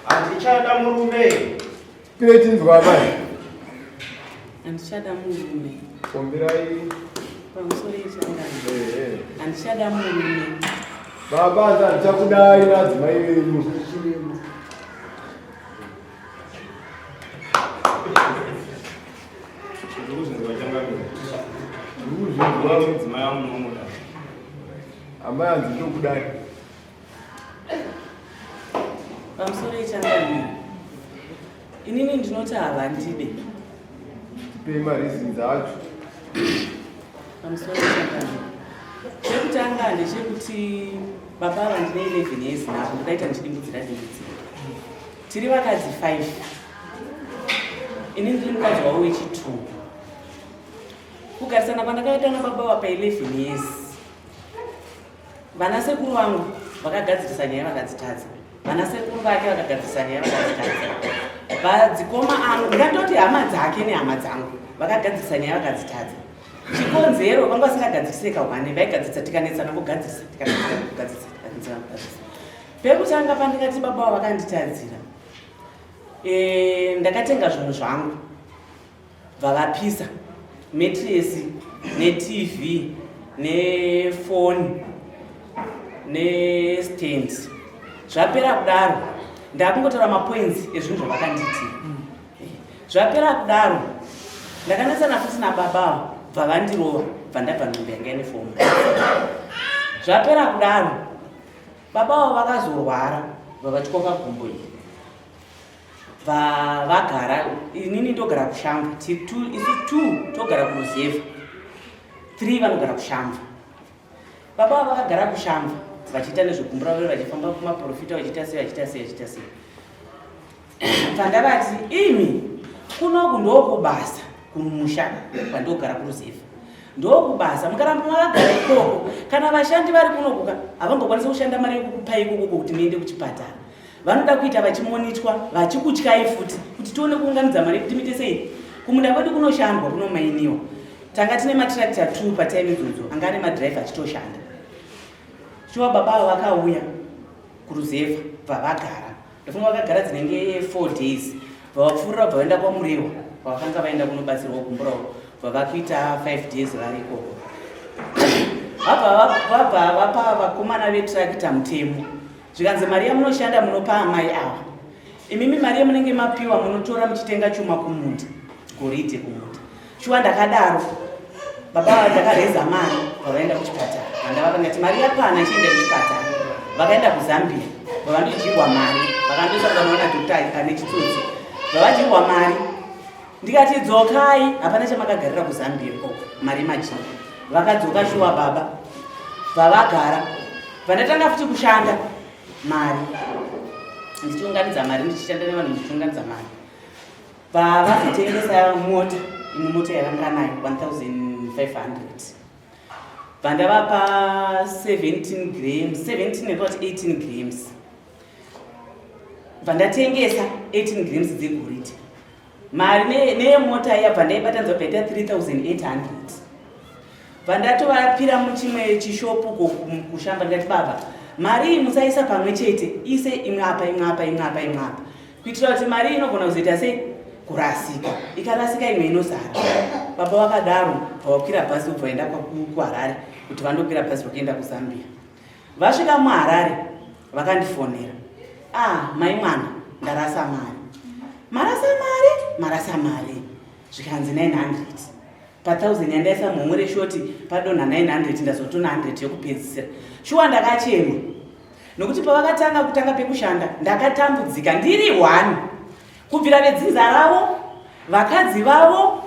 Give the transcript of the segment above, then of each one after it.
Handichada murume. Tine chinzwa amai. Handichada murume. Kombirai. Pamusoro yechangano. Eh, eh. Handichada murume. Baba handichakudai nadzimai venyu. Ndikuzvinzwa changamire. Ndikuzvinzwa. Mudzimai wangu munomuda. Amai hanzi ndokudai. Pamusoro yechangamire. Inini ndinoti havandide. Tipei mareasons acho. Pamusoro yechangamire. Chekutanga ndechekuti baba ava ndine 11 years navo ndaita ndichidimbudzira dimbudzira. Tiri vakadzi 5. Ini ndiri mukadzi wavo wechi2. Kugarisana kwandakaita nababa vapa 11 years. Vana sekuru vangu vakagadzirisa nyaya vakadzitadza. Vana sekuru vake vakagadzirisa nyaya vakadzitadza. Vadzikoma angu ndingatoti hama dzake nehama dzangu vakagadzirisa nyaya vakadzitadza. Chikonzero vanga vasingagadzirise kahwane vaigadzirisa tikanetsana vogadzirisa tikanetsana vogadzirisa tikanetsana vogadzirisa. Pekutanga pandingati baba vavo vakanditadzira e, ndakatenga zvinhu zvangu bvavapisa metiresi netv nefoni nestand zvapera kudaro ndakungotaura mapoints ezvinhu zvavakandiitira zvapera kudaro ndakanetsana futi nababa avo bva vandirova bva ndabva nhumbi yanga ine fomu zvapera kudaro baba avo vakazorwara bva vatyoka gumbo iri bva vagara inini ndogara kushamva isu two togara kuruzevha three vanogara kushamva baba avo vakagara kushamva vachiita nezvegumbo ravo vachifamba kumaprofita vachiita sei vachiita sei vachiita sei pandavati imi kunoku ndokubasa kumusha kwandogara kuruzevha ndokubasa mukaramba makagara ikoko kana vashandi vari kunokuka havambokwanisi kushanda mari yekukupai ikokoko kuti muende kuchipatara vanoda kuita vachimonitwa vachikutyai futi kuti tione kuunganidza mari yekuti muite sei kumunda kwedu kunoshandwa kunomainiwa tanga tine matractor two patime idzodzo anga ane madrive achitoshanda shuwa baba avo vakauya kuruzevha bva vagara ndofunga vakagara dzinenge four days bva vapfuurira bva vaenda kwamurewa kwavakanga vaenda kunobatsirwa gumbo ravo bva vakuita five days vari ikoko vabva vapa vakomana vetrakita mutemo zvikanzi mari yamunoshanda munopa amai ava imimi mari yamunenge mapiwa munotora muchitenga chuma kumunda goridhe kumunda shuwa ndakadaro baba ndakareza mari vavaenda kuchipatara vandavapa ndikati mari yakwana chienda kuchipatara vakaenda kuzambia vavandodyirwa mari vakandoisa vanoona dokta ane chitsotsi vavadyirwa mari ndikati dzokai hapana chamakagarira kuzambia ikoko mari majii vakadzoka shuwa baba vavagara vandatanga futi kushanda mari ndichiunganidza mari ndichishanda nevanhu ndichiunganidza mari Pavazotengesa mota, imwe mota yavanga nayo 1500 bva ndavapa 17 grams 17 nekuti 18 grams bva ndatengesa 18 grams dzegoridhe mari neyemota iya bva ndaibatanidza bva yaita 3800 bva ndatovapira muchimwe chishopu kushamba ndikati baba mari iyi musaisa pamwe chete ise imwe apa imwe apa imwe apa imwe apa kuitira kuti mari inogona kuzoita sei kurasika ikarasika imwe inozara baba vakadaro bva vakwira bhazi ubva vaenda kuharare kuti vandokwira bhazi rokuenda kuzambia vasvika muharare vakandifonera ah mai mwana ndarasa mari marasa mari marasa mari zvikanzi 900 pa1000 yandaisa muhomwe reshoti padonha 900 ndazotona 100 yekupedzisira shuwa ndakachema nokuti pavakatanga kutanga pekushanda ndakatambudzika ndiri one kubvira vedzinza ravo vakadzi vavo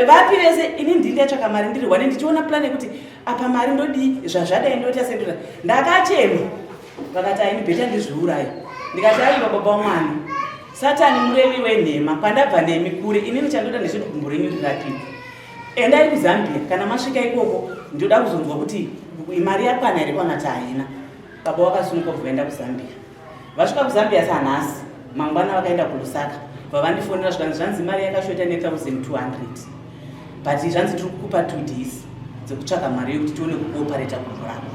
vapi vese ini ndini ndatsvaka mari ndiri one ndichiona plan yekuti apa mari ndodii zvazvadai ndoita sendoda ndakachema vakati aini bheta ndizviurayi ndikati aiwa baba wamwana satani murevi wenhema kwandabva nemi kure inini chandoda ndechekuti gumbo renyu rirapiwe endai kuzambia kana masvika ikoko ndoda kuzonzwa kuti mari yakwana here kwanati haina baba wakasumuka kubva vaenda kuzambia vasvika kuzambia sanhasi mangwana vakaenda kulusaka vavandifonera zvikanzi zvanzi mari yakashota ne1200 but zvanzi tiri kukupa two days dzekutsvaka mari yekuti tione kukuopareta gumbo rako.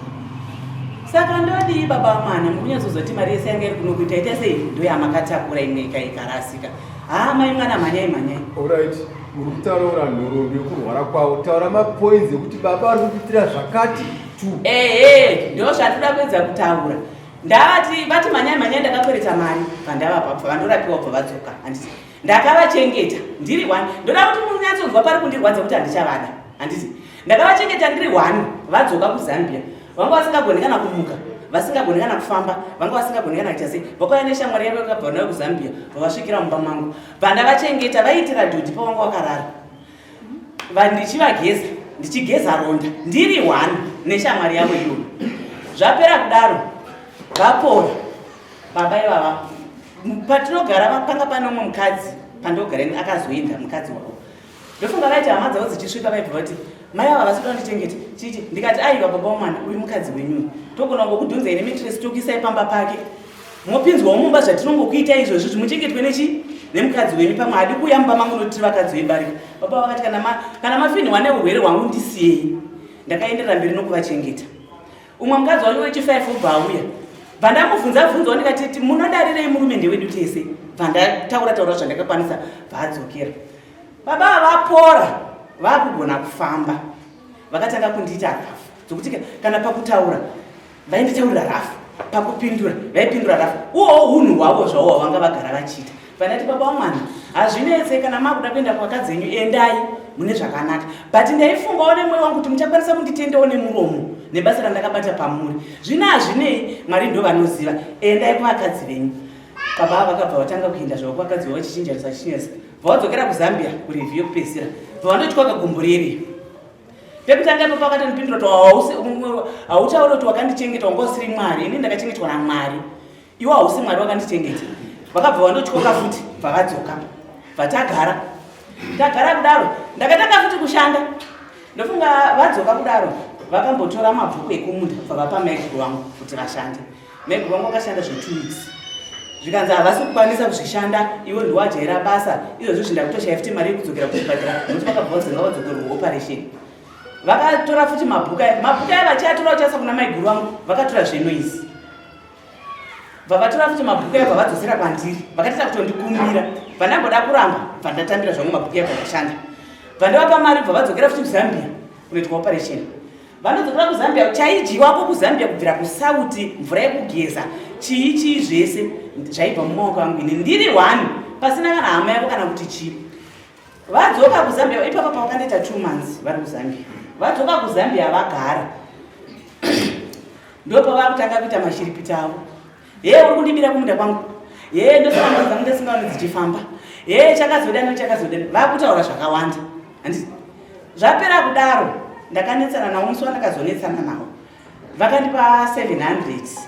Saka ndodii baba mwana, mukunyatsozoti mari yese yanga iri kuno kuita ita sei, ndoyamakatakura imwe ikarasika. Haa mai mwana, mhanyai mhanyai. Alright, muri kutaura nhoroondo yekurwara kwavo, taura mapoints ekuti baba vari kukuitira zvakati tu. Ehe, ndo zvandinoda kuedza kutaura. Ndavati vati mhanyai mhanyai, ndakakwereta mari vandavapa, bva vandorapiwa, bva vadzoka. Handiti ndakavachengeta ndiri one. Ndoda kuti munyatsonzwa pari kundirwadza kuti handichavada. Handiti ndakavachengeta ndiri one, vadzoka kuZambia vanga vasingagoni kana kumuka, vasingagoni kana kufamba, vanga vasingagoni kana kuita sei. Vakauya neshamwari yavo yakabva nayo kuZambia, vavasvikira mumba mangu, vandavachengeta vaiitira dhodhi pavanga vakarara, ndichivageza, ndichigeza ronda ndiri one neshamwari yavo iyoyo. Zvapera kudaro, vapora baba ivava, patinogara panga pane umwe mukadzi pandogara ini, akazoenda mukadzi wavo. Ndofunga vaiti hama dzavo dzichisvika vaibva vati mai ava vasi kuda kundichengeta chichi. Ndikati aiwa baba wamwana, uyu mukadzi wenyu togona kungokudhunzai nematress, tokuisai pamba pake, mopinzwawo mumba zvatinongokuita izvozvi, kuti muchengetwe nechi nemukadzi wenyu. Pamwe hadi kuuya mumba mangu nokuti tiri vakadzi vebarika. Baba vakati kana mafinhiwa neurwere hwangu ndisiyei. Ndakaenderera mberi nokuvachengeta. Umwe mukadzi wacho wechi5 ubva auya, bva ndamubvunza bvunzawo, ndikati munodarirei murume, ndewedu tese. Bva ndataura taura zvandakakwanisa, bva adzokera. Baba vapora, vakugona kufamba, vakatanga kundiita rafu dzokuti kana pakutaura vainditaurira rafu, pakupindura vaipindura rafu. Uwowo unhu hwavo zvavo hwavanga vagara vachiita. Vandati baba wamwana, hazvinetse, kana makuda kuenda kuvakadzi venyu endai mune zvakanaka, but ndaifungawo nemwoyo wangu kuti muchakwanisa kunditendawo nemuromo nebasa randakabata pamuri. Zvino hazvinei, Mwari ndo vanoziva, endai kuvakadzi venyu. Baba vakabva vatanga kuenda zvavo kuvakadzi vavo, vachichinjanisa vachichinjanisa, vavadzokera kuZambia kureview yekupedzisira, bva gumbo reri pekutanga ipapo. Vakatondipindura kuti hautauri kuti wakandichengeta, wanga usiri Mwari, ini ndakachengetwa naMwari, iwo hausi Mwari wakandichengeta. Vakabva vandotyoka futi, bva vadzoka, bvatagara tagara kudaro. Ndakatanga futi kushanda. Ndofunga vadzoka kudaro vakambotora mabhuku ekumunda, bva vapa maiguru vangu kuti vashande. Maiguru vangu vakashanda zve2 weeks, zvikanzi havasi kukwanisa kuzvishanda, iwe ndiwajaira basa izvozvo, zvindakutoshaya futi mari yekudzokera kuchipatara, nokuti vakabva vadzenga vadzokerwa operation. Vakatora futi mabhuku aya, mabhuku aya vachiatora vachiasa kuna maiguru vangu, vakatora zvenoise, bva vatora futi mabhuku aya, bva vadzosera kwandiri. Vakatita kutondikumbira, bva ndamboda kuramba, bva ndatambira zvangu mabhuku aya, bva ndashanda, bva ndavapa mari, bva vadzokera futi kuZambia kunoitwa operation. Vanodzokera kuZambia, chaidyiwako kuZambia kubvira kusauti, mvura yekugeza, chii chii, zvese zvaibva mumaoko angu ini ndiri one, pasina kana hama yavo kana kuti chii. Vadzoka kuZambia ipapa pavakandoita 2 months vari kuZambia, vadzoka kuZambia vagara, ndopavakutanga kuita mashiripiti avo. He, uri kundibira kumunda kwangu, he, ndosaka mari dzangu ndasingaoni dzichifamba, he, chakazodani chakazodani, vakutaura zvakawanda. Handiti zvapera kudaro, ndakanetsana nawo. Musi wandakazonetsana nawo, vakandipa 700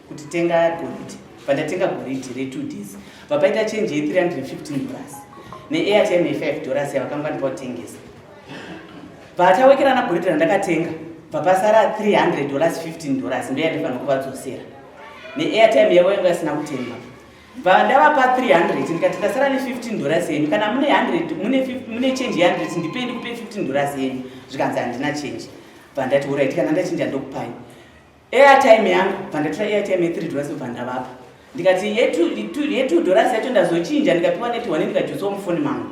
kuti tenga goridhe. Pandatenga goridhe re2 days, vapaita change ye315 dollars neairtime ye5 dollars yavakanga vandipa kutengesa. Bvatawekerana goridhe randakatenga, bva pasara 300 dollars 15 dollars, ndo yandifanira kuvadzosera neairtime yavo yanga isina kutengwa. Bva ndavapa 300, ndikati ndasara ne15 dollars yenyu, kana mune 100, mune change ye100 ndipei ndikupe 15 dollars yenyu. Zvikanzi handina change. Bva ndati alright, kana ndachinja ndokupai airtime yangu. Bva ndatora airtime ye3 dollars, bva ndavapa, ndikati ye2 dollars yacho ndazochinja, ndikapiwa neti 1, ndikajutsawo mufoni mangu.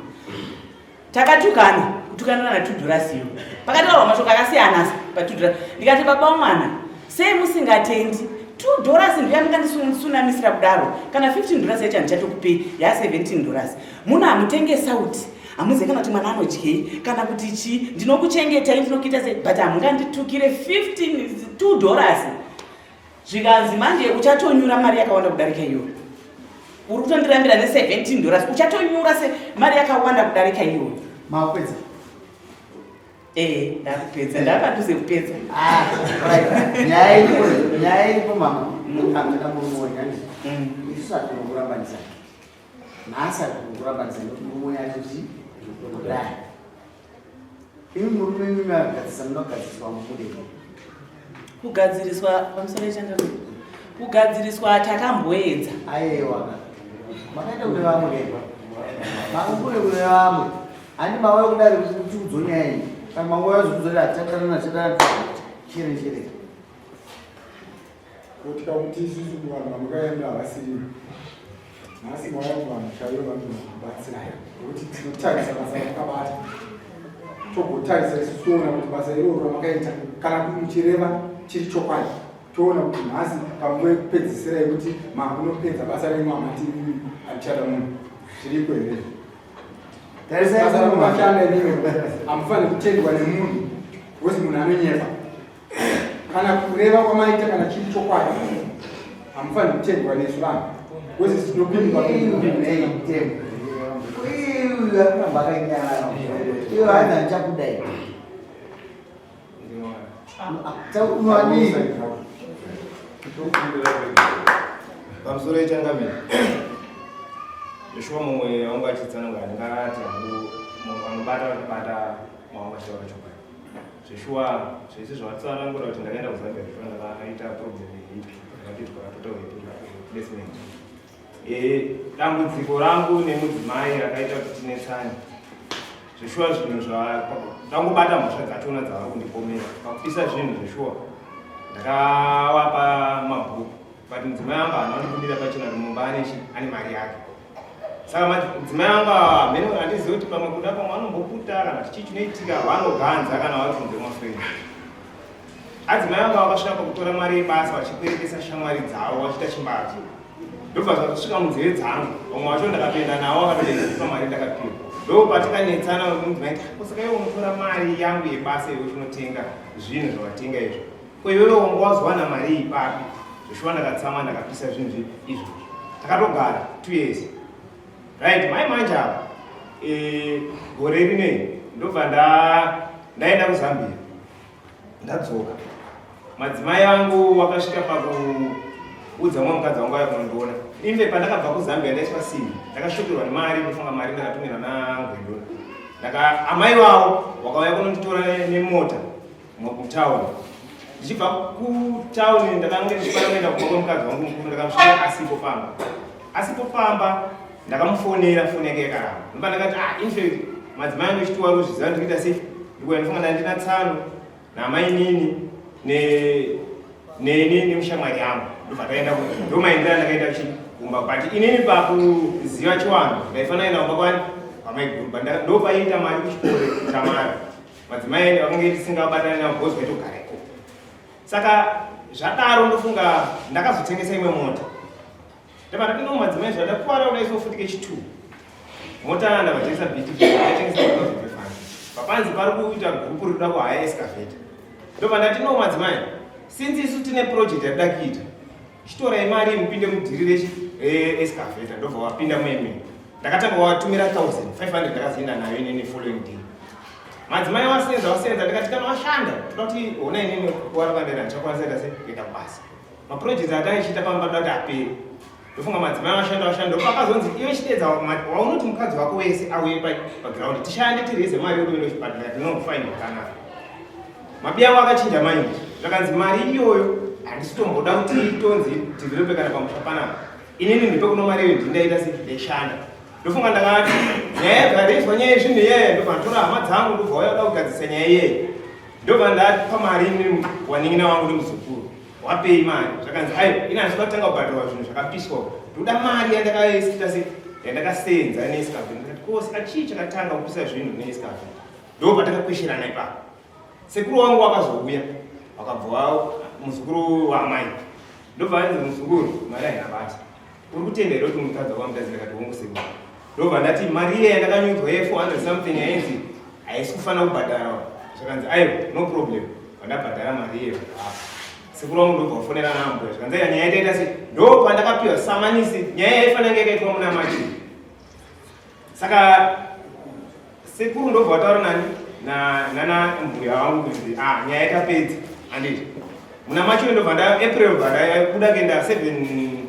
Takatukana kutukanira na2 dollars iyo, pakataurwa mashoko akasiyana pa2 dollars. Ndikati baba wamwana, sei musingatendi? 2 dollars ndiyo yamungandisunamisira kudaro? Kana 15 dollars yacho handichatokupei, ya17 dollars. Muno hamutenge sauti, hamuzivi kana kuti mwana anodyei kana kuti chii. Ndinokuchengetai, ndinokuita sei, but hamunganditukire 15 2 dollars. Zvikanzi manje uchatonyura mari yakawanda kudarika iyoyo, uri kutondirambira ne17 dollars, uchatonyura se mari yakawanda kudarika iyoyo. Mapedza? Ee, ndakupedza, ndapadhuze kupedza. Ah, right. Nyaya iripo, nyaya iripo mama, hamuna murume wenyu, handiti? Isusu hatinokurambanisa nhasi, hatinokurambanisa nekuti murume wenyu achiti kudai. Imi murume, imi magadzisa, munogadziswa mubude. Kugadziriswa pamusoro yechangamire, kugadziriswa takamboedza. Aiwa, makaenda kune vamwe kaipa, makukune kune vamwe, handi? Mauya kudari kuti udzonyaya iyi, kana mauya zokuzoti hatichadanana, chadana chere chere. Kutya kuti isusu kuvanhu vamakaenda havasiri nhasi mauya kuvanhu chaivo vanobatsirai nekuti tinotarisa basa ramakabata togotarisa isu toona kuti basa iroro ramakaita kana kuti muchireva chiri chokwadi toona kuti nhasi panguva yekupedzisira yekuti makunopedza basa renyu amati handichada munhu zviriko here basa ramakashanda imimi hamufaniri kutendwa nemunhu because munhu anonyepa kana kureva kwamaita kana chiri chokwadi hamufaniri kutendwa nesu vanhu because tinopindwa Pamusoro yechangamire Joshua mumwe wangu achitsanangura ndingati hangu vanobata vanobata mawangu achitaura chokwadi Zveshuwa zvese zvavatsanangura kuti ndakaenda kuZambia zveshuwa ndakaita problem yehipi ndakatoitwa total hip replacement. Eh, dambudziko rangu nemudzimai rakaita kuti tinetsane zveshuwa zvinhu zvandangobata mhosva dzachona dzavari kundipomera pakupisa zvinhu zveshuwa ndakavapa mabhuku but mudzimai wangu haana kundibudira pachena kuti mumba ane chi ane mari yake saka madzimai angu ava mheno handizivi kuti pamwe kuda pamwe vanomboputa kana kuti chii chinoitika vanoganza kana vari kunze kwemafreni adzimai angu vakasvika pakutora mari yebasa vachikweretesa shamwari dzavo vachiita chimbadzo ndobva zvazosvika munzeve dzangu vamwe vacho ndakatoenda navo vakatoipa mari ndakapiwa ndo patikanetsana mudzimai saka iwe unotora mari yangu yebasa iwe uchinotenga zvinhu zvawatenga izvo Ko iwewe wanga wazowana mari iyi papi? Zveshuwa ndakatsamwa ndakapisa zvinhu izvozvo. Takatogara 2 years. Right, mai manje apa. Eh, gore rinei ndobva nda ndaenda kuZambia. Ndadzoka. Madzimai angu wakasvika pakuudza mumwe mukadzi wangu auya kunondiona. Inve pandakabva kuZambia ndaiswa simbi. Ndakashokerwa nemari, ndofunga mari ndakatumirwa naNgwendona. Ndaka amai vavo wakauya kunonditora nemota. Mutown. Ndichibva kutown ndakange ndichifana kuenda kumba kwemukadzi wangu mukuru ndakamusvika asipo pamba. Asipo pamba ndakamufonera foni yake yakaramba. Ndopa ndakati ah in fact madzimai angu echituwa ruzviziva ndikuita sei? Ndikuya ndifunga ndandina tsano namainini ne neni nemushamwari yangu ndobva taenda ndomaendera ndakaita chi kumba but inini pakuziva chiwanhu ndaifanira kuenda kumba kwani kwamaiguru but ndopaiita mari kuchikoro chamari Madzimai edu vakange tisingabatani navo because vaitogara ikoko. Saka zvadaro ndofunga ndakazotengesa imwe mota. Ndabva ndati no madzimai zvandakuvara kudai so futi kechi2. Mota ndavatengesa BT ndatengesa 1500. Papanzi pari kuita gurupu rinoda kuhaya excavator. Ndobva ndati no madzimai since isu tine project yatida kuita chitorai mari mupinde mudhiri rechi reexcavator ndobva wapinda mueme ndakatanga watumira 1500 ndakazoenda nayo inini following day madzimai wasenza wasenza ndikati kana washanda toda kuti ona inini kuwara kwandera ndichakwanisa ita se kuenda kubasa maproject ataichiita pamba toda kuti apere ndofunga madzimai washanda washanda ndopakazonzi iwe chitedza waunoti mukadzi wako wese auye paground tishande tireze mari yokuenda kuchipatara tinofine wakanaka Mabi angu akachinja mind zvakanzi mari iyoyo handisi tomboda kuti tonzi develope kana pamusha panapa inini ndipe kuno mari iyo ndindaita se ndaishanda ndofunga ndakati nyaya yabva nyaya yezvinhu iyeye ndobva ndatora hama dzangu ndobva wauya kuda kugadzisa nyaya iyeye ndobva ndapa mari ini wanin'ina wangu nemuzukuru wapei mari zvakanzi ayo ini handisi kutanga kubhadharwa zvinhu zvakapiswa ndoda mari yandakaita se yandakasenza neescafe ndikati ko saka chii chakatanga kupisa zvinhu neescafe ndo patakakwesherana ipapo sekuru wangu wakazouya wakabva muzukuru waamai ndobva anzi muzukuru mari haina basa uri kutenda here kuti mukadzi wako amutadzi ndakati hongu sekuru ndobva ndati mari iye yandakanyudzwa ye 400 something yainzi haisi kufanira kubhadhara zvakanzi aiwa no problem vandabhadhara mari iyeyo sekuru wangu ndobva wafonera nambuya zvakanzi aiwa nyaya yataita se ndo pandakapiwa samanisi nyaya yaifanira kunge yakaitwa muna machi saka sekuru ndobva wataura nani nana mbuya vangu kunzi ah nyaya yatapedza handiti muna macho ndobva nda april bva ndabuda kuenda 7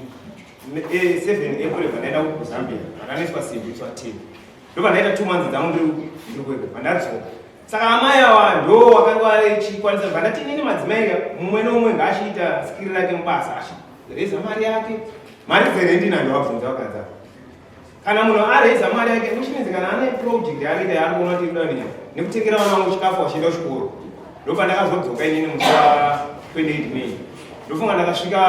7 eh, april bva ndaenda kuzambia ndakanoiswa simbi iswa ten ndobva ndaita two months dzangu ndiri kwega bva ndadzoka saka amai awa ndo wakanga vachikwanisa bva ndati inini madzimai mumwe neumwe ngaachiita skiri rake mubasa achireza mari yake mari dzerendi nandovabvunza vakanza Kana munhu araiza mari yake which means kana ane project yaanoita yaari kuona kuti inoda nenyama nekutengera vana vangu chikafu vachienda kuchikoro ndopandakazodzoka inini musi wa 28 May. Ndofunga ndakasvika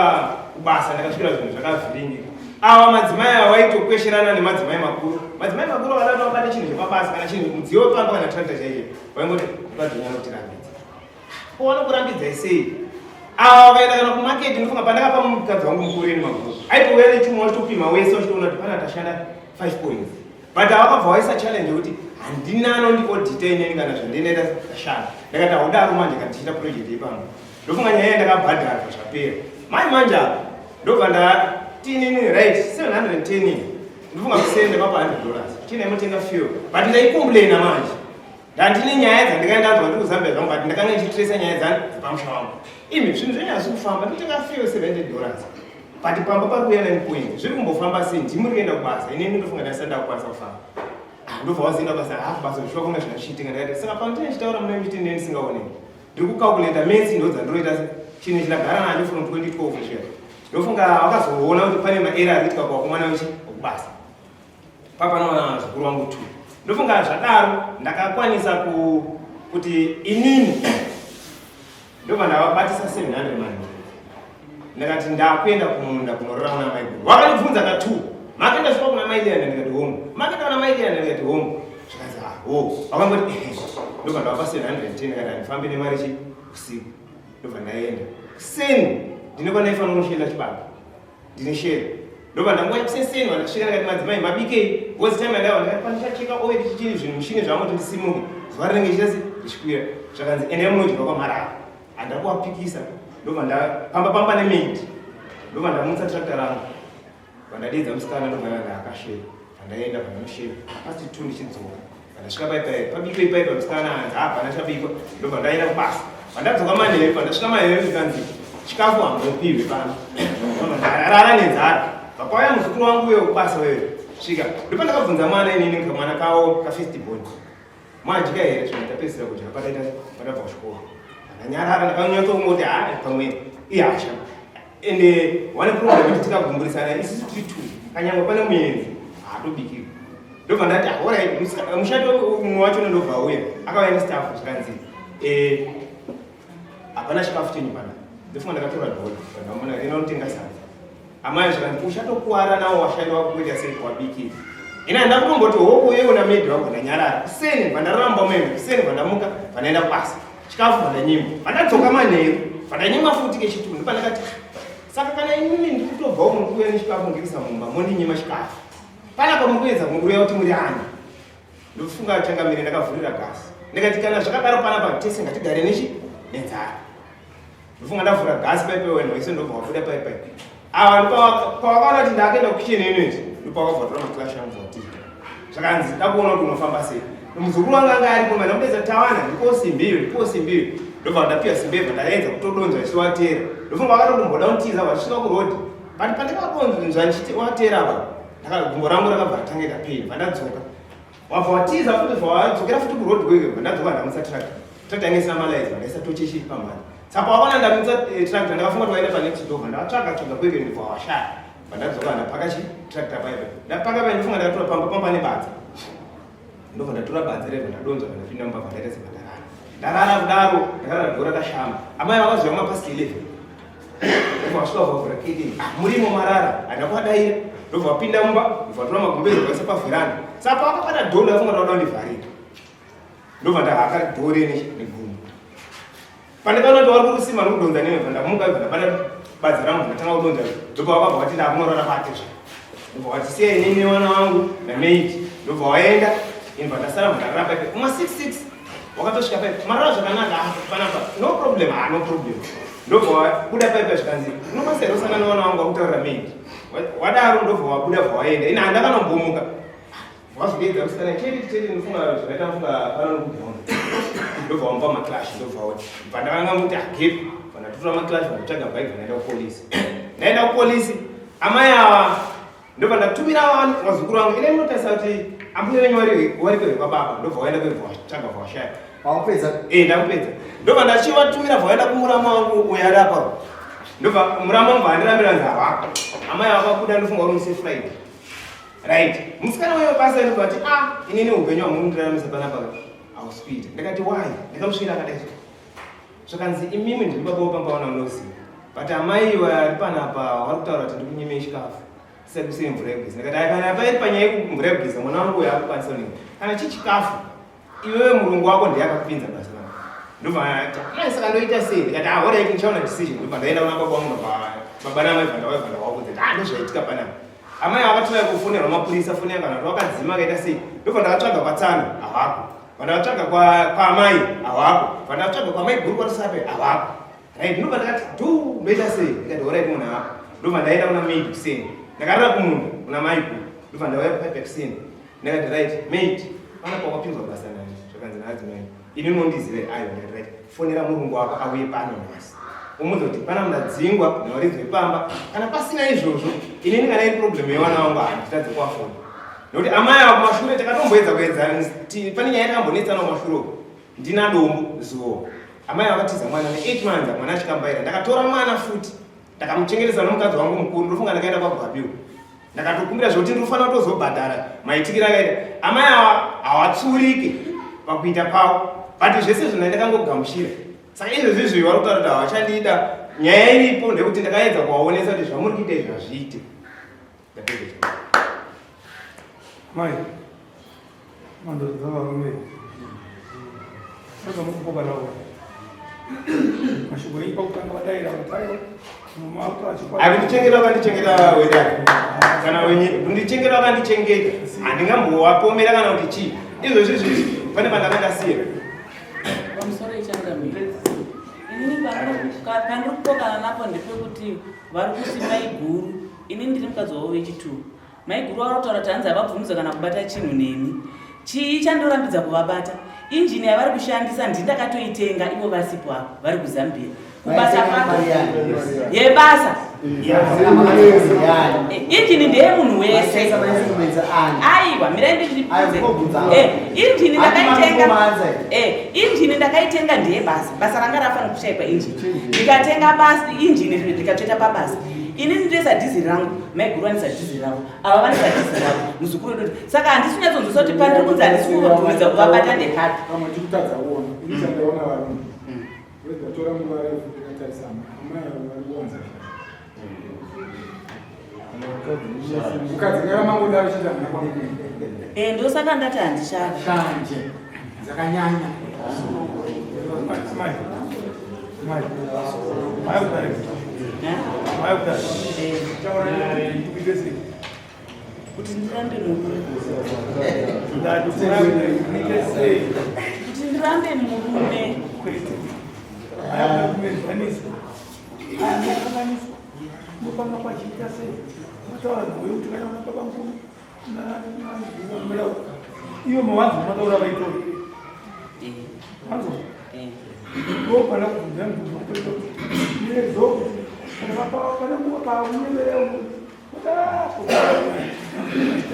kubasa ndakasvikira zvinhu zvakavhiringika. Ava madzimai ava vaitokwesherana nemadzimai makuru. Madzimai makuru vakada kuti vabate chinhu chepabasa kana chinhu mudziyo wepamba kana tractor chaicho. Vaingoti mukadzi anotirambidza. Ko vanokurambidzai sei? Ava vakaenda kana kumarket ndofunga pandakapa mukadzi wangu mukuru ini mabhuku. Aitouya nechuma wachitopima wese wachitoona kuti pana tashanda 5 points. But avakabva waisa challenge yekuti handina anondiodita inini kana zvandinoita ndashanda. Ndakati haudaro manje kana tichiita project yepano. Ndofunga nyaya yandakabhadhara zvapera. Mai manje apa ndobva ndati inini right 710 ini. Ndofunga kuseni ndakapa 100 dollars. Chine motenga fuel. But ndaicomplaina manje. Ndandine nyaya dzandikanga ndanzwa ndiri kuZambia zvangu but ndakanga ndichitresa nyaya dzani dzepamusha wangu. Imi zvinhu zvenyu hazvi kufamba ndotenga fuel 700 dollars. But pamba pari kuuya 9 point. Zviri kumbofamba sei? Ndimi muri kuenda kubasa. Ini ndofunga ndasati ndakukwanisa kufamba. Ah, ndobva wazoenda kubasa half basa zvishuwa kunge zvina zvichiitika ndakati saka pandine ndichitaura mune muchiti ndine ndisingaoneki. Ndiri kucalculata maths ndo dzandiroita chinhu ichi ndagara nacho from 2012 kusvika. Ndofunga vakazoona kuti pane maera ari kuitika kuvakomana vechi kubasa. Papa zukuru wangu tu. Ndofunga zvadaro ndakakwanisa ku kuti inini ndobva ndavabatisa 700 mani. Ndakati ndakuenda kumunda kunorora kuna mai guru. Vakandibvunza ka two. Makaenda svika kuna mai Liana ndikati hongu. Makaenda kuna mai Liana ndikati hongu. Zvikanzi ah ho. Vakangoti ehe. Ndobva ndavapa 710 ndikati handifambi nemari chi usiku. Ndobva ndaenda. Kuseni ndine kwandaifanira kunoshanda chibaba. Ndine share. Ndobva ndanguva yekuseseni vandasvika ndikati madzimai mabikei because time yandaiwa ndikati pandichacheka oil chichii zvinhu mushini zvangu kuti ndisimuke zuva rinenge richita richikwira zvakanzi endai munodya kwamarara handina kuwapikisa ndobva ndapamba pamba nemaid ndobva ndamutsa tractor rangu vandadeedza musikana ndobva ndakasheva vandaenda vandanosheva past two ndichidzoka vandasvika paipai pabikwe ipaipa musikana anzi hapana chabikwa ndobva ndaenda kubasa vandadzoka manheru vandasvika manheru ndikanzi chikafu hamupiwe pano ndarara nenzara vapauya muzukuru wangu uyo kubasa wewe svika ndopandakabvunza mwana inini kamwana kawo kafirst born Madya here zvimwe tapedzisira kudya pataita patabva kuchikoro. Ndanyarara ndakanyatsokuti haa pamwe ihasha. Ende one problem kuti tikagumburisana isusu tiri two kanyangwe pane muenzi haatobikirwi. Ndobva ndati alright mushandi umwe wacho ndobva auya akauya nestaff zvikanzi eh hapana chikafu chenyu pana. Ndofunga ndakatora dhola ndamona rinotenga sadza. Amai zvakanzi uchatokuwara nawo washandi wako kuita sei kuwabikira. Ina ndakutomboti hoko yewo na maid wangu ndanyarara. Kuseni vandaramba meme, kuseni vandamuka, vandaenda kubasa. Chikafu vandanyima. Vandadzoka manheru, vandanyima futi kechitundu pandakati saka kana inini ndikutobvawo muri kuuya nechikafu ndikisa mumba mondinyima chikafu. Panapa muri kuedza kundiuya kuti muri ani. Ndofunga changamire ndakavhurira gasi. Ndikati kana zvakadaro panapa tese ngatigare nechi nenzara. Ndofunga ndavhura gas pipe wena wese ndobva wabuda pipe. Ava pawakaona kuti ndakaenda kukicheni ino izvi ndopawakabva watora maclash angu watiza. Zvakanzi ndakuona kuti unofamba sei. Muzukuru wangu anga aripo mana mudeza tawana ndipo simbi iyo ndipo simbi iyo. Ndobva ndapiwa simbi iyo ndaedza kutodonza ichiwatera. Ndofunga wakatokumboda kutiza wachisvika kuroad. But pandakadonza ndichiti watera apa ndakagumbo rangu rakabva ratanga pain vandadzoka. Wabva watiza futi bva wadzokera futi kuroad kweke bva ndadzoka ndamutsa tractor. Tractor yange isina malights ndaisa tochi chii pamhani. Saka wakaona ndamutsa eh, tractor ndakafunga kuti waenda panext door ndakatsvaga tsvaga kweke ndibva washaya. Bva ndadzoka ndapaka chi tractor paipe. Ndapaka paipe ndifunga ndakatora pamba pamba nebadza. Ndobva ndatora badza rero ndadonza ndapinda mumba bva ndaita sebva ndarara. Ndarara kudaro ndakarara dhora rakashama. Amai vakazouya kuma past 11. Ndobva vasvika vavhura curtain. Ah, murimo marara. Handina kuvadaira. Ndobva vapinda mumba, ndobva vatora magumbeze vaisa pavheranda. Saka pavakabata dhoo ndafunga kuti vada kundivharira. Ndobva ndahaka dhoo rene negumbo. Pandakaona kuti vari kurusima nokudonza neme, bva ndamuka bva ndabata badza rangu ndatanga kudonza. Ndobva vakabva vati ndakunorara kwake zve. Ndobva vati siya inini nevana vangu namaid. Ndobva vaenda. Ini bva ndasara bva ndarara paipe. Kuma 66 wakatosvika paipe. Marara zvakanaka ah, panapa. No problem, ah, no problem. Ndobva wabuda paipe zvikanzi unokwanisa here kusangana nevana vangu wakutaurira maid. Wadaro ndobva wabuda bva waenda. Ini handakanombomuka. Wazodeedza musikana chete chete ndofunga zvakaita mfunga pano nokugona. Ndobva wamupa maclash ndobva wati. Bva ndakanga muti agepi. Bva ndatotora maclash bva ndatsvaga bike bva ndaenda kupolisi. Ndaenda kupolisi amai ava ndobva ndatumira vanhu vazukuru vangu ine munotarisa kuti ambuya venyu vari vari kwebva baba ndobva waenda kwebva watsvaga bva washaya. Wakupedza? Eh ndakupedza. Ndobva ndachivatumira bva waenda kumurama wangu uyo ari apa. Ndobva murama wangu handirambira nzava. Amai vakabuda ndofunga uri musi Friday. Right. Musikana wayo basa inobva ati ah inini upenyu hwamunondiraramisa panapa hausi kuita. Ndakati why? Ndakamusvira akadai so. Zvakanzi imimi ndiri baba wepamba wana unoziva. But amai vari panapa vari kutaura kuti ndikunyime chikafu. Tisati kusei mvura yekugeza. Ndikati "Ai, kana pairi panyaya yekumvura yekugeza mwana wangu uyo akukwanisa kunini. Kana chichikafu iwewe murungu wako ndiye akakupinza basa rako. Ndobva ati amai saka ndoita sei? Ndikati ah alright ndichaona decision. Ndobva ndaenda kuna baba vangu ndobva baba namai bva ndauya bva ndavaudza kuti ah ndozvaitika panapa. Amai vakatora kufonerwa mapurisa foni yangu kana kuti vakadzima akaita sei. Ndobva ndakatsvaga kwatsano havako. Vandakatsvaga kwaamai havako. Vandakatsvaga kwamai guru kwaRusape havako. Right, ndobva ndakati dhu ndoita sei? Ndikati alright munhu hako. Ndobva ndaenda kuna maid kuseni. Ndakarara kumunhu kuna mai guru. Ndobva ndauya kupaipa kuseni. Ndakati right, maid, pana pawapinzwa basa nani? Zvakanzi naadzimai. Ini unondiziva here? Aiwa, ndikati right, fonera murungu wako auye pano nhasi. Umuudze kuti pana ndadzingwa nevaridzi vepamba. Kana pasina izvozvo, inini kana iri problem yevana vangu handitadze kuwafona. Nekuti amai ava kumashure takatomboedza kuedza pane nyaya yakambonetsana kumashure uko. Ndina dombo zuwo. Amai vakatiza mwana ne 8 months mwana achikambaira. Ndakatora mwana futi. Ndakamuchengetesa nomukadzi wangu mukuru. Ndofunga ndakaenda kwaGwabiwa. Ndakatokumbira zvekuti ndinofanira kutozobhadhara maitikiro akaita. Amai ava havatsurike pakuita kwavo. But zvese zvinhu ndakangogamuchira. Saka izvezvi izvi vari kutaura kuti havachandida. Nyaya iripo ndekuti ndakaedza kuvaonesa kuti zvamuri kuita izvi hazviite. Ndapedza. Mai, mando dzavarume. Saka mukupoka navo. Mashoko enyu pakutanga vadaira kuti aiwa Akundichengeta wakandichengeta wedai kana wenye kundichengeta wakandichengeta handingambowapomera kana kuti chii izvozvi izvi pane pandanga ndasiya pamusoro ichangamire inini pandiri kupokana napo ndepekuti vari kuti maiguru ini ndiri mukadzi wavo wechituu Maiguru vari kutaura kuti hanzi havabvumidzwa kana kubata chinhu neni. Chii chandorambidza kuvabata? Injini yavari kushandisa ndini ndakatoitenga ivo vasipo apa vari kuZambia. Kubasa kwako yebasa. Injini ndeyemunhu wese. Aiwa, mirai ndizvibvunze. Eh, injini ndakaitenga. Eh, injini ndakaitenga ndeyebasa. Basa ranga rafanira kushaikwa injini. Ndikatenga basa injini ndikatsveta pabasa. Ini ndinoisa dhiziri rangu. Maiguru vanisa dhiziri ravo, ava vanisa dhiziri ravo, muzukuru wedu. Saka handisi kunyatsonzwisa kuti pandiri kunzi handisi kuvabvumidza kuvabata ndepapi. Pamwe tikutadza kuona. Ini chandaona varume. Ndatora nguva refu ndikatarisa amai avo vari kuwanza Mukadzi ngaramangodaro chete hamuna kwamukuru. Eh, ndosaka ndati handishandi. Shanje dzakanyanya. Mai, mai, mai kudare. Mai kudare. Taura ndikuite sei? Kuti ndirambe murume. Ndati mai kudare ndikuite sei? Kuti ndirambe murume. Kwete. Mai kudare kumenzanisa. Aya mopanga pachiita sei? Mataura nhau yekuti kana una baba mukuru iyo mawanzo mataura vaitori wanzo ndopana kubvunza mubvunzo kutoita kuti nezo kuti kana pane nguva paunyeverera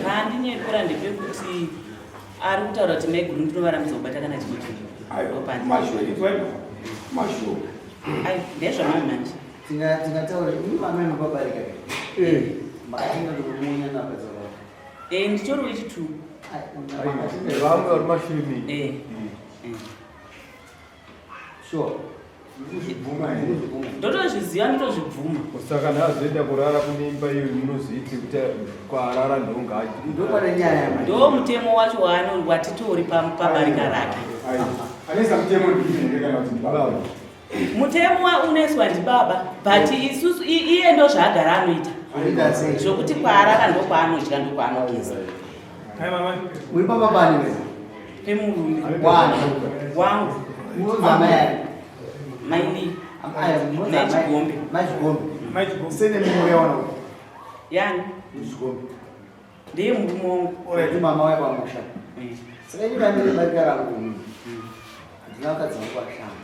Pandinyepera ndepekuti ari kutaura kuti maiguru ndinovarambidza kubata kana chimwe chinhu. Mashure ndezvamai manje. Tingataura imi amai makabarika makatenga ndokumunya napedza Eh, nditori wechitu. Vamwe vari mashure Eh. Sure. Ndotozviziva ndotozvibvuma. Saka ndazoenda kurara kune imba iyo munozoiti kuti kwarara ndongaji. Ndopane nyaya manje. Ndo mutemo wacho waano watitori pabarika rake. Anesa mutemo ndini kana kuti ndibaba. Mutemo unoiswa ndibaba but isusu iye ndo zvaagara anoita. Zvokuti kwaarara ndokwaanodya ndokwaanogeza. Uri baba bani wewe? Pemurume. Wani. Wangu. Unonzi amai ani? Maini. Amai, unonzi amai. Chigombe. Mai Chigombe. Mai Chigombe. Sene mimwe yawana uyu. Yani. Chigombe. Ndiye murume wangu. Ndi mama waya pamusha. Saka ini ndandiri barika rangu ini. Ndina vakadzi vangu vashanu.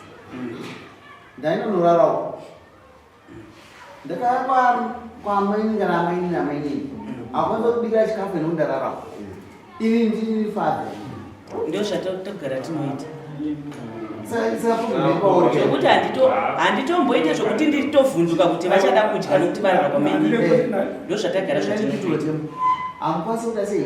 Ndainonorarawo. Ndakaya kwa kwamaini kana amaini namainini. Hakwanisa kubikira chikafu ine ndararawo. Ini ndini father. Ndio zvatogara tinoita. Saka problem Zvekuti handitomboite zvokuti nditovhunduka kuti vachada kudya nokuti varara kwamainini. Ndio zvatagara zvatinoita. Hamukwanisi kuita sei?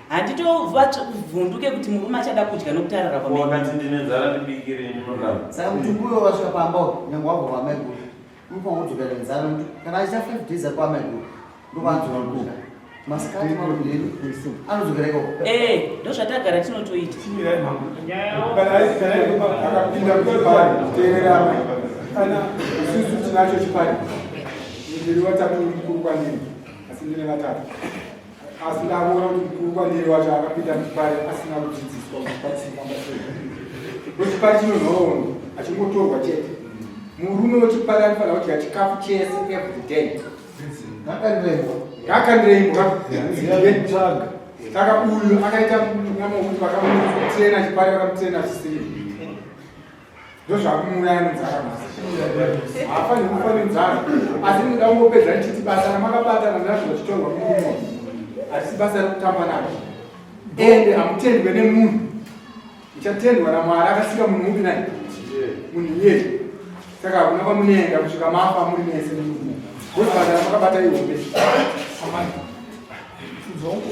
Handitovhunduke kuti murume achada kudya nokuti arara kwamainini. Wakati ndine nzara ndibikire munoramba. Saka mutumbi uyo wasvika pamba uyu, nyangwe wabva kwamaiguru. Unofanira kudzokera nenzara nokuti kana achiita 5 days akwamaiguru ndokwaanodzoka kumusha. Masikati marudheni anodzokera ikoko. Eh, ndozvatagara tinotoita. Chimirai mama. Kana akapinda muchipari, teerera, kana isusu tinacho chipari, ndiri vatatu, mukuru kwandiri, asi ndine vatatu, asi ndakuona kuti mukuru kwandiri wacho akapinda muchipari asina kudzidziswa kuti chipari chinofamba sei. Chipari chinonhoroondo, achingotorwa chete. Murume wechipari anofanira kudya chikafu chese every day. Ngakandirembwa. Ngakandirembwa. Saka uyu akaita nyama wekuti vakamutrena chipari, vakamutrena chisiri, ndozvakumuuraya nenzara. Nhasi haafaniri kufa nenzara, asi ndinoda kungopedza ndichiti basa ramakabatana nazvo vachitorwa murume harisi basa rekutamba naro, ende hamutendwe nemunhu, muchatendwa naMwari akasika munhu mupi nai munhu iyeye. Saka hakuna kwamunoenda kusvika mafa muri mese nemurume, because basa ramakabata ihombe. Amai, nzongo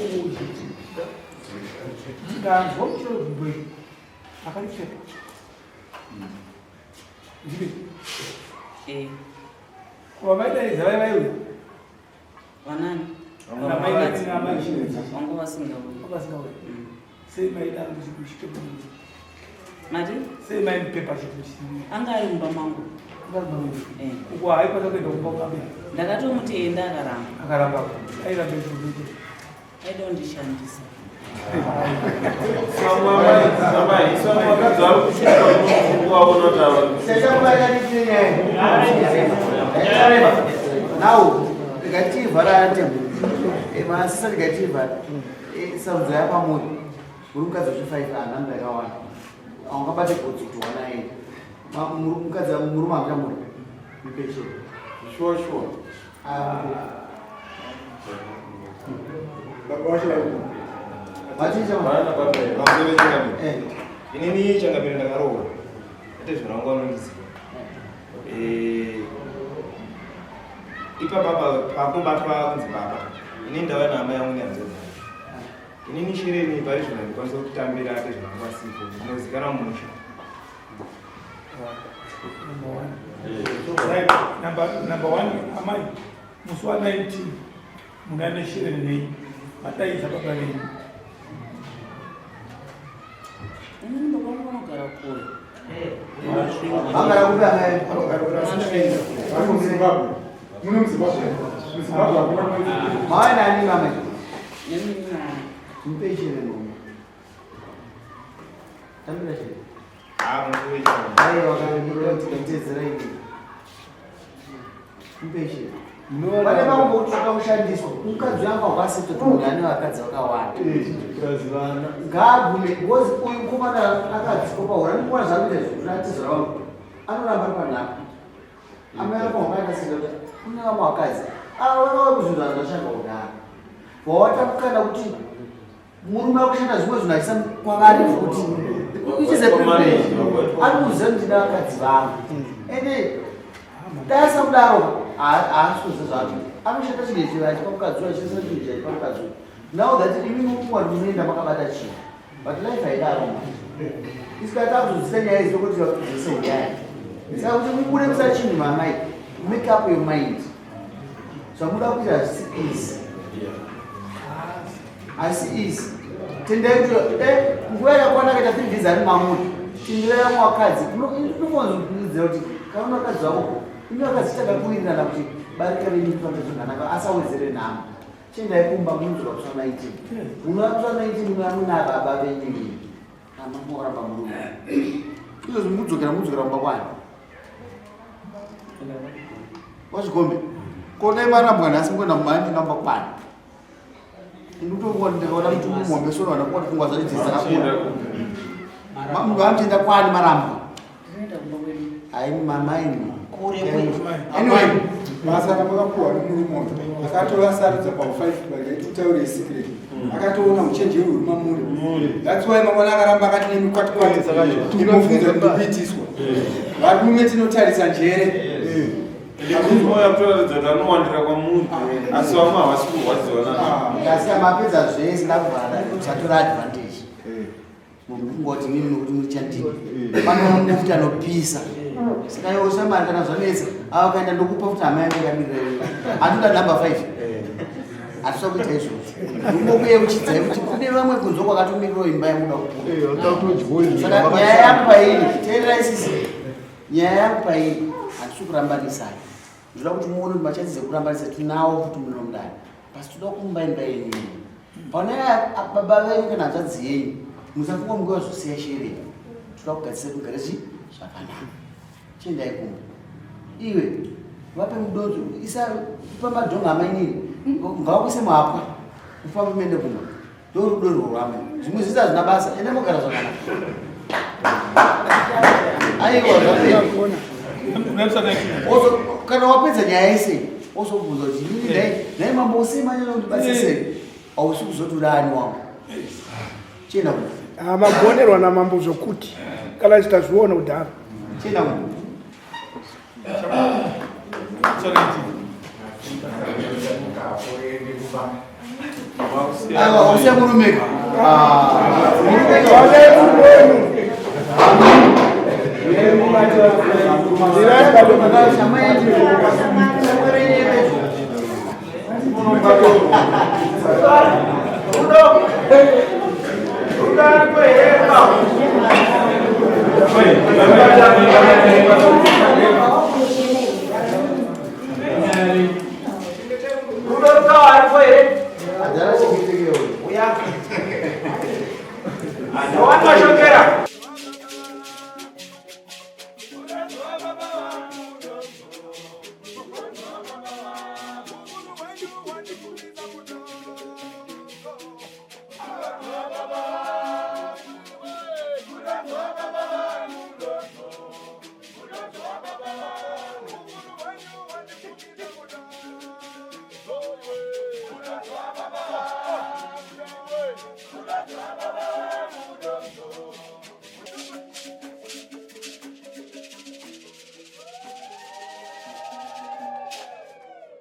ndanzwa muchero zvibwe akaripfeka ndibe. Eh, kuva vaidaidza vai vaiuya. Vanani? Namai. Vangu vasingauyi. Vasingauyi. Sei maidaro kuti Mati? Sei maimupepa chinhu? Anga ari mumba mangu. Eh. Uko haikwanisa kuenda kumba kwambuya. Ndakatomuti enda, akaramba. Akaramba, airamba izvozvo. Aida kundishandisa. Vakadzi vari kusvika kuvaona kuti ava Now ndikativhara atembo masisa, ndikativhara sarudzo yapamuri, muri mukadzi wechi5, anhamba yakawanda, aungabate godzi kuti wanaye mukadzi, murume hamuchamuri mupechero. Sure. Baba vacho vari Vachicha. Vana baba. Inini changamire, ndakaroora, atezvara vangu vanondiziva. Ipapa pakubatwa kunzi baba, inini ndava naamai yangu nehanzvadzi dzangu. Inini shereni pari zvino handikwanisa kutambira atezvara vangu asipo, ndinozikanwa mumusha. Number one. Right. Number one, amai, musi wa 19 muna neshereni nei madaidza baba venyu? Inini baba vangu vanogara kure. Vagara kupi, amai? Vari muZimbabwe, muno muZimbabwe, muZimbabwe hakuna. Mauya nani, mamai? Nemunina. Mupechere ngoma, tambira chero. Ah, mukuwe. Aiwa, tikaitedzera ini mupechere. Pane vamwe vokutsvaka kushandiswa. Mukadzi wangu wakasita kuti munhu ane vakadzi vakawanda ngaagume, because uyu mukomana akadzikwa pahura nikuona zvakuita zviratizora vangu, anoramba ari panhaka. Amai vako vakaita kuti kune vamwe vakadzi ava vakauya kuzvinhu zvandashanda kudaro, vawatakukanda kuti murume akushanda zvimwe zvinhu achisa kwavari futi, which is a privilege. Ari kuziva kuti ndine vakadzi vangu, ende dai kudaro haasi kuziva zvacho. Anoshanda chinhu ichi achipa mukadzi uyu, achishandisa chinhu ichi achipa mukadzi uyu. Now that imi mukuwani munoenda makabata chinhu, but life haidaro. Isikati akuzodzisa nyaya idzi tokuti vakudzise nyaya, saka kuti mubude musa chinhu, mamai, make up your mind. Zvamuda kuita hazvisi easy, asi easy. Tendai kuti dai nguva yakakwana akaita 3 days ari mamuri, tenderai vamwe vakadzi. Inofanira kuti kana una vakadzi vako, imi vakadzi takakuwirirana kuti barika renyu rifambe zvakanaka, asawedzere nhamo. Chiendai kumba, munodzoka kusva 19, munouya kusva 19, munouya muna baba venyu ii amamoramba murume. Izvozvi mudzokera, mudzokera kumba kwani wazvigombe kodai marambwa nhasi, mukuenda mumaandinga kumba kwani? Ndinotokuwa ndikaona kuti muhombe soro vana kuona pfungwa dzacho dzakakura. Munhu anotoenda kwani marambwa? Ndinoenda kumba kwedu. Hai, mamaini. Kure kwedu. Anyway. Basa ramakapuwa nomurume uyu akatovasarudza pau5, vaititaure secret, akatoona uchenjeri huri mamuri. That's why mangwana akaramba akati nemikwatikwati inofunza kuti ndikuitiswa. Varume tinotarisa njere. Moya kutoratidza kuti anowandira kwamuri, asi vamwe havasi kurwadziwa nazvo. Ndasiya mapedza zvese, ndakuvhara, musatora advantage. Munhu kungoti mimi nokuti muchandini pano mafuta anopisa. Saka iwe ushamwari kana zvanetsa ava kaenda ndokupa kuti hama yangu yakamirira iwe. Hatoda number 5. Hatisa kuita izvozvo. Ndingokuyeuchidzai kuti kune vamwe kunze kwakatomirirawo imba yamuda kupuwa. Saka nyaya yangu pairi, teererai sisi. Nyaya yangu pairi, hatisi kurambanisai. Ndoda kuti muone kuti machances ekurambanisa tinawo futi muno mudare. Pasi toda kuumba imba yenyu. Pane baba venyu kana hanzvadzi yenyu, musafunga munguva zvosiya shere. Toda kugadzisa mugare chi zvakanaka. Chiendai kumba. Iwe vape mudonzo isa pa madhonga amainini ngavakuise muhapwa ufambe muende kumba. Ndorudo rworwame. Zvimwe zvese hazvina basa. Enda mogara zvakanaka. Aiwa zvapera. Kana wapedza nyaya yese wozobvunza kuti inini dai dai mambo usema nyanya kundibatsira sei hausi kuzotura ani wangu chienda ku Ah, magonerwa namambo zvokuti kana chitazviona kudhara chienda ku aiwa usiya murume Ah, murume